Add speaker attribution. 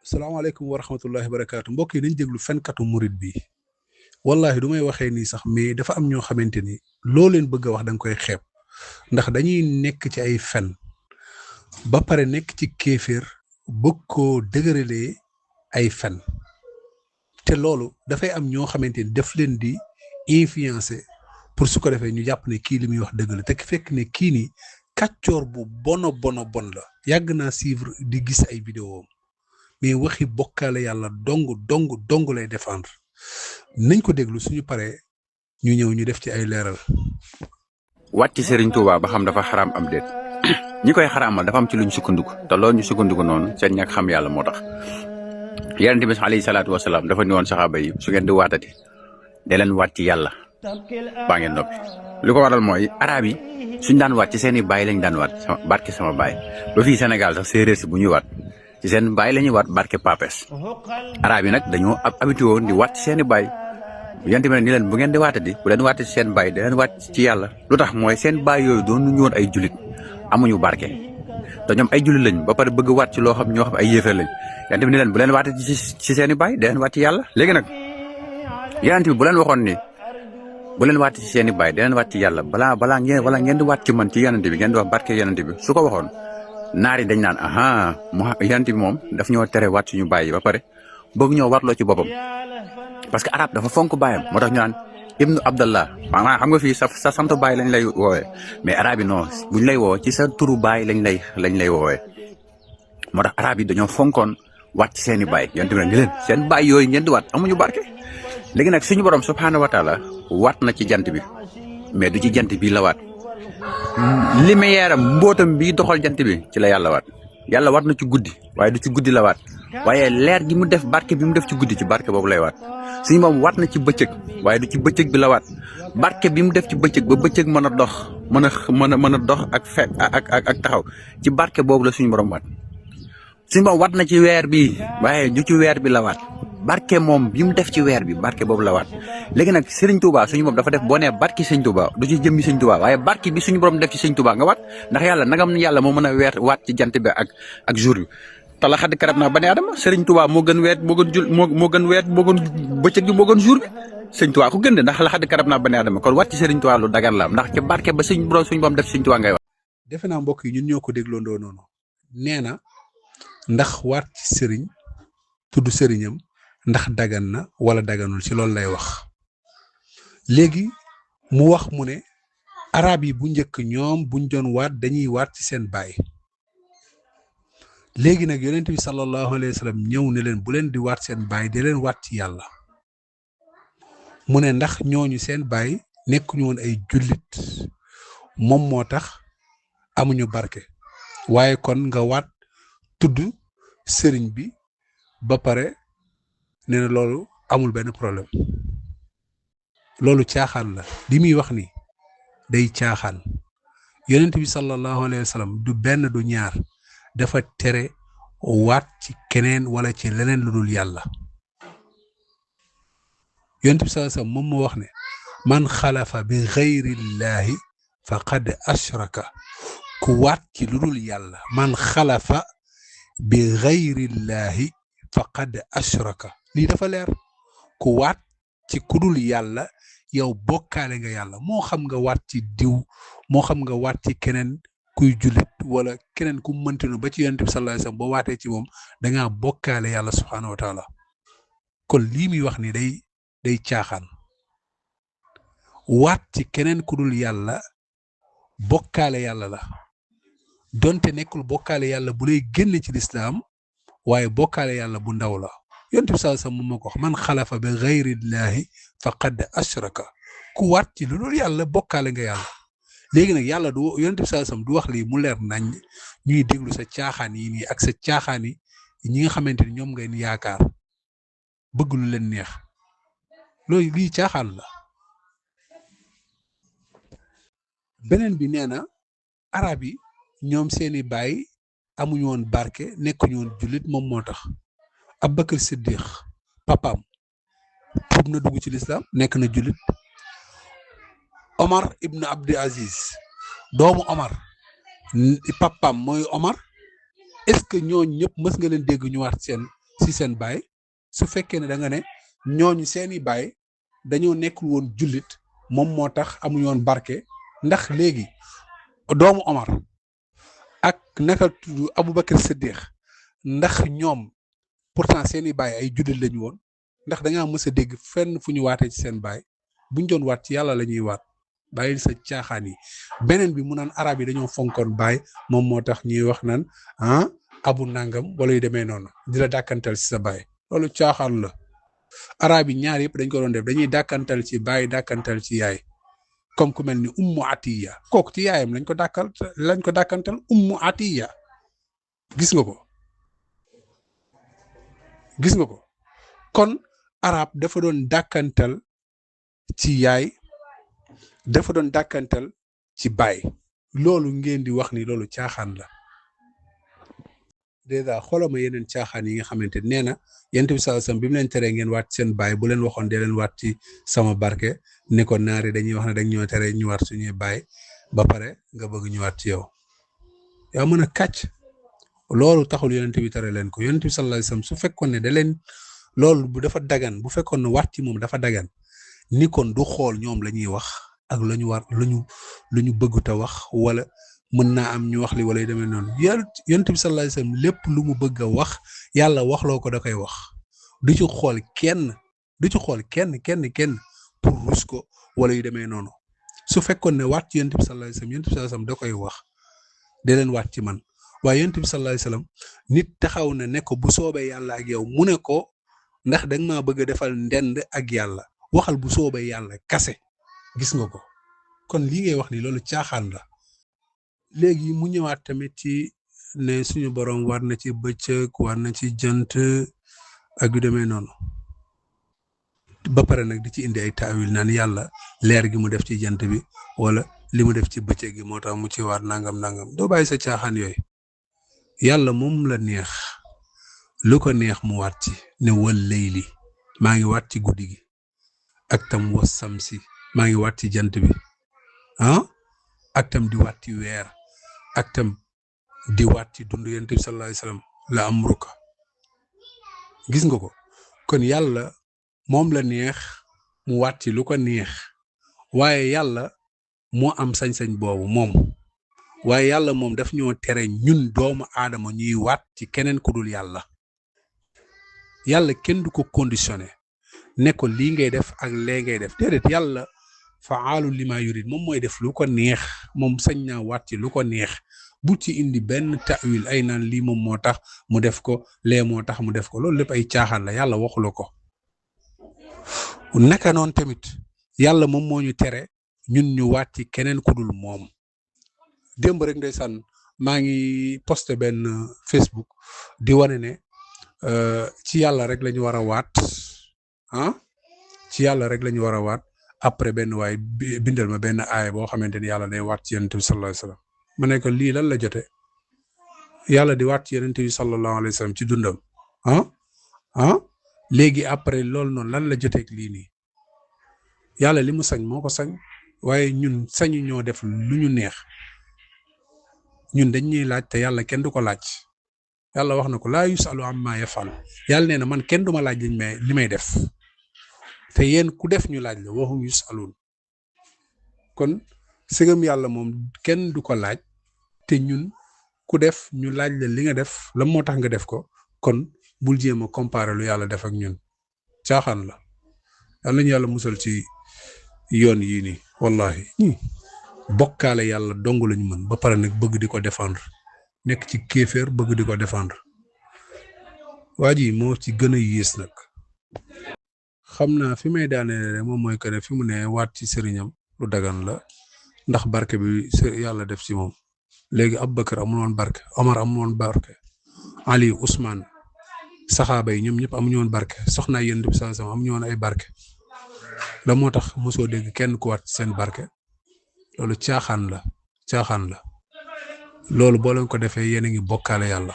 Speaker 1: salaamaaleykum wa rahmatullahi wa barakaatu mbokk yi nañ déglu fenkatu murit bi wallahi du may waxee nii sax mais dafa am ñoo xamante ni loo leen bëgg a wax da nga koy xeeb ndax dañuy nekk ci ay fen ba pare nekk ci kéeféer bëgg koo dëgëralee ay fen te loolu dafay am ñoo xamante ni daf leen di influencer pour su ko defee ñu jàpp ne kii li muy wax dëgg la te fekk ne kii nii kàccoor bu bon bon la yàgg naa suivre di gis ay vidéo mais waxi bokkaale yàlla dong lay défendre nañ ko déglu suñu paree ñu ñëw ñu def ci ay leeral.
Speaker 2: wàcc Serigne Touba ba xam dafa xaraam am déet ñi koy xaraamal dafa am ci luñ sukkandiku te loolu ñu sukkandiku noonu seen ñàkk xam yàlla moo tax yonent bi alayhi salaatu wasalaam dafa ni woon saxaaba yi su ngeen di waatati da leen waat ci yàlla baa ngeen noppi. li ko waral mooy arab yi suñ daan waat ci seen i baay lañ daan waat barke sama baay ba fii Sénégal sax séeréer si bu ñuy waat ci seen baay la ñuy waat barke papes arab yi nag dañoo habitué woon di waat ci seen i baay yonent bi ni leen bu ngeen di waatati bu leen waatati ci seen baay da leen waat ci yàlla lu tax mooy seen baay yooyu doon ñu woon ay julit amuñu barke te ñoom ay julit lañ ba pare bëgg waat ci loo xam ñoo xam ay yéefar lañ yonent bi ni leen bu leen waatati ci seen i baay da leen waat ci yàlla. léegi nag yonent bi bu leen waxoon ni bu leen waat ci seen i baay da leen waat ci yàlla balaa ngeen di waat ci man ci yonent bi ngeen di wax barke yonent bi su ko waxoon naar yi dañ naan aha yonent bi moom daf ñoo tere waat suñu baay yi ba pare bëgg ñoo watloo ci boppam parce que arab dafa fonk baayam moo tax ñu naan ibnu abdallah maanaam xam nga fii sa sant baay lañ lay woowee mais arab yi non buñ lay woo ci sa turu baay lañ lay woowee moo tax arab yi dañoo fonkoon waat ci seen i baay yonent bi nag ni leen seen baay yooyu ngeen di waat amuñu barke. léegi nag suñu borom subhaanahu wa taala waat na ci jant bi mais du ci jant bi la waat lumière am mbootam bi doxal jant bi ci la yàlla waat na ci guddi waaye du ci guddi la waat waaye leer gi mu def barke bi mu def ci guddi ci barke boobu lay waat suñu moom waat na ci bëccëg waaye du ci bëccëg bi la waat barke bi mu def ci bëccëg ba bëccëg mën a dox mën a dox ak taxaw ci barke boobu la suñu borom waat suñu moom waat na ci weer bi waaye du ci weer bi la waat barke moom bi mu def ci weer bi barke boobu la waat. léegi nag Serigne Touba suñu borom dafa def boo nee barke Serigne Touba du ci jëmmi Serigne Touba waaye barke bi suñu borom def ci Serigne Touba nga waat ndax yàlla nagam yàlla moo mën a waat ci jant bi ak jour bi. te la xadd karab naa bani Adama Serigne Touba moo gën weer moo gën weer moo gën bëccëg bi moo gën jour bi Serigne Touba ko gën de ndax la xadd karab naa bani Adama kon waat ci Serigne Touba lu dagan la ndax ci barke ba suñu borom def Serigne Touba ngay waat.
Speaker 1: defe naa mbokk yi ñun ñoo ko dégloondoo noonu nee na ndax waat ci Serigne tudd Serignam ndax dagan na wala daganul ci loolu lay wax léegi mu wax mu ne arab yi bu njëkk ñoom buñ doon waat dañuy waat ci seen baay léegi nag yonent bi sallallahu alayhi wa sallam ñëw ne leen bu leen di waat seen baay di leen waat ci yàlla mu ne ndax ñooñu seen baay nekkuñu woon ay jullit moom moo tax amuñu barke waaye kon nga waat tudd sëriñ bi ba pare nee na loolu amul benn problème loolu caaxaan la li muy wax ni day caaxaan yonent bi sallallahu alayhi wa sallam du benn du ñaar dafa tere waat ci keneen wala ci leneen lu dul yàlla yonent bi sallallahu alayhi wa sallam moom moo wax ne man xalafa bi xayrillahi faqad ashraka ku waat ci lu dul yàlla man xalafa bi xayrillahi faqad ashraka lii dafa leer ku waat ci kudul yàlla yow bokkaale nga yàlla moo xam nga waat ci diw moo xam nga waat ci keneen kuy jullit wala keneen ku mëntinu ba ci yonent bi sallallahu alayhi wasallam boo waatee ci moom dangaa bokkaale yàlla subhaanahu wa taala kon lii muy wax ni day caaxaan waat ci keneen kudul yàlla bokkaale yàlla la donte nekkul bokkaale yàlla bu lay génne ci lislaam waaye bokkaale yàlla bu ndaw la yonent bi sallallahu alayhi wasallam moom moo ko wax man xalafa bi ghayrillahi faqad ashraka ku waat ci lu dul yàlla bokkaale nga yàlla léegi nag yàlla du yonent bi sallallahu alayhi wasallam du wax lii mu leer nañ ñuy déglu sa caaxaan yi nii ak sa caaxaan yi ñi nga xamante ni ñoom ngay yaakaar bëgg lu leen neex loolu lii caaxaan la. beneen bi nee na arab yi ñoom seeni baay amuñu woon barke nekkuñu woon jullit moom moo tax Abubakar Siddiq papaam tuub na dugg ci lislaam nekk na jullit Omar ibn Abdul Aziz doomu Omar papaam mooy Omar est-ce que ñooñu ñëpp mës nga leen dégg ñu waat si seen baay su fekkee ne da nga ne ñooñu seeni baay dañoo nekkul woon jullit moom moo tax amuñu woon barke ndax léegi doomu Omar ak naka tudd Aboubacar Siddiq ndax ñoom pourtant seeni baay ay jullit lañu woon ndax da ngaa mës a dégg fenn fu ñu waatee ci seen baay buñ doon waat ci yàlla la ñuy waat bàyyil sa caaxaan yi beneen bi mu naan arab yi dañoo fonkoon baay moom moo tax ñuy wax naan abu nangam wala yu demee noonu di la dàkkantal ci sa baay loolu caaxaan la arab yi ñaar yëpp dañ ko doon def dañuy dàkkantal ci baay dàkkantal ci yaay comme ku mel ni ummu atiya kooku ci yaayam lañ ko dàkkantal ummu atiya gis nga ko kon arab dafa doon dàkkantal ci yaay dafa doon dàkkantal ci baay loolu ngeen di wax ni loolu caaxaan la dèjà xoolama yeneen caaxaan yi nga xamante nee na yonent bi sallallahu alayhi wasallam bi mu leen teree ngeen waat seen baay bu leen waxoon dee leen waat ci sama barke ne ko naari dañuy wax ne dañ ñoo tere ñu waat suñuy baay ba pare nga bëgg ñu waat ci yow yaa mën a kàcc loolu taxul yonent bi tere leen ko yonent bi sallallahu alayhi wasallam su fekkoon ne da leen loolu bu dafa dagan bu fekkoon ne waat ci moom dafa dagan ni kon du xool ñoom la ñuy wax ak la ñu war lu ñu bëggut a wax wala mën naa am ñu wax li wala yu demee noonu yonent bi sallallahu alayhi wasallam lépp lu mu bëgg a wax yàlla waxloo ko da koy wax du ci xool kenn pour rus ko wala yu demee noonu su fekkoon ne waat ci yonent bi sallallahu alayhi wasallam da koy wax de leen waat ci man waaye yonent bi sallallahu alayhi wasallam nit taxaw na ne ko bu soobee yàlla ak yow mu ne ko ndax danga maa bëgg a defal ndend ak yàlla waxal bu soobee yàlla kase gis nga ko kon lii ngay wax ni loolu caaxaan la léegi mu ñëwaat tamit ci ne suñu borom war na ci bëccëg war na ci jant ak yu demee noonu ba pare nag di ci indi ay taawil naan yàlla leer gi mu def ci jant bi wala li mu def ci bëccëg gi moo tax mu ci waat nangam doo bàyyi sa caaxaan yooyu yàlla moom la neex lu ko neex mu waat ci ne wal layli maa ngi waat ci guddi gi ak tam was samsi maa ngi waat ci jant bi ak tam di waat ci weer ak tam di waat ci dund yonent bi sallallahu alayhi wasallam la amruka gis nga ko kon yàlla moom la neex mu waat ci lu ko neex waaye yàlla moo am sañ-sañ boobu moom waaye yàlla moom daf ñoo tere ñun doomu aadama ñuy waat ci keneen ku dul yàlla kenn du ko conditionné ne ko lii ngay def ak lee ngay def déedéet yàlla fa'aalu lima yurid moom mooy def lu ko neex moom sañ naa waat ci lu ko neex bu ci indi benn ta'wil ay naan lii moom moo tax mu def ko lee moo tax mu def ko loolu lépp ay caaxaan la yàlla waxula ko naka noonu tamit yàlla moom moo ñu tere ñun ñu waat ci keneen ku dul moom démb rek ndeysaan maa ngi posté benn Facebook di wane ne ci yàlla rek la ñu war a waat ci yàlla rek la ñu war a waat après benn waaye bindal ma benn aaya boo xamante ni yàlla day waat ci yonent bi sallallahu alayhi wasallam ma ne ko lii lan la jote yàlla di waat ci yonent bi sallallahu alayhi wasallam ci dundam léegi après loolu noonu lan la joteeg lii nii yàlla li mu sañ moo ko sañ waaye ñun sañu ñoo def lu ñu neex ñun dañ ñuy laaj te yàlla kenn du ko laaj yàlla wax na ko laa yusalu amma yafal yàlla nee na man kenn du ma laaj li may def te yéen ku def ñu laaj la waxum yusalun kon sëgam yàlla moom kenn du ko laaj te ñun ku def ñu laaj la li nga def la moo tax nga def ko kon bul jéem a comparer lu yàlla def ak ñun caaxaan la yàlla nañu yàlla musal ci yoon yii nii wallahi bokkaale yàlla dong lañu mën ba pare nag bëgg di ko défendre nekk ci kéeféer bëgg di ko défendre waa ji moo ci gën a yées nag xam naa fi may daanee moom mooy que ne fi mu ne waat ci sëriñam lu dagan la ndax barke bi yàlla def ci moom léegi Abubakar amul woon barke Omar amul woon barke Ali Ousmane saxaaba yi ñoom ñëpp amuñu woon barke soxna Yonent bi sallallahu alayhi wasallam amuñu woon ay barke la moo tax mosoo dégg kenn ku waat ci seen barke loolu caaxaan la loolu boo leen ko defee yéen a ngi bokkaale yàlla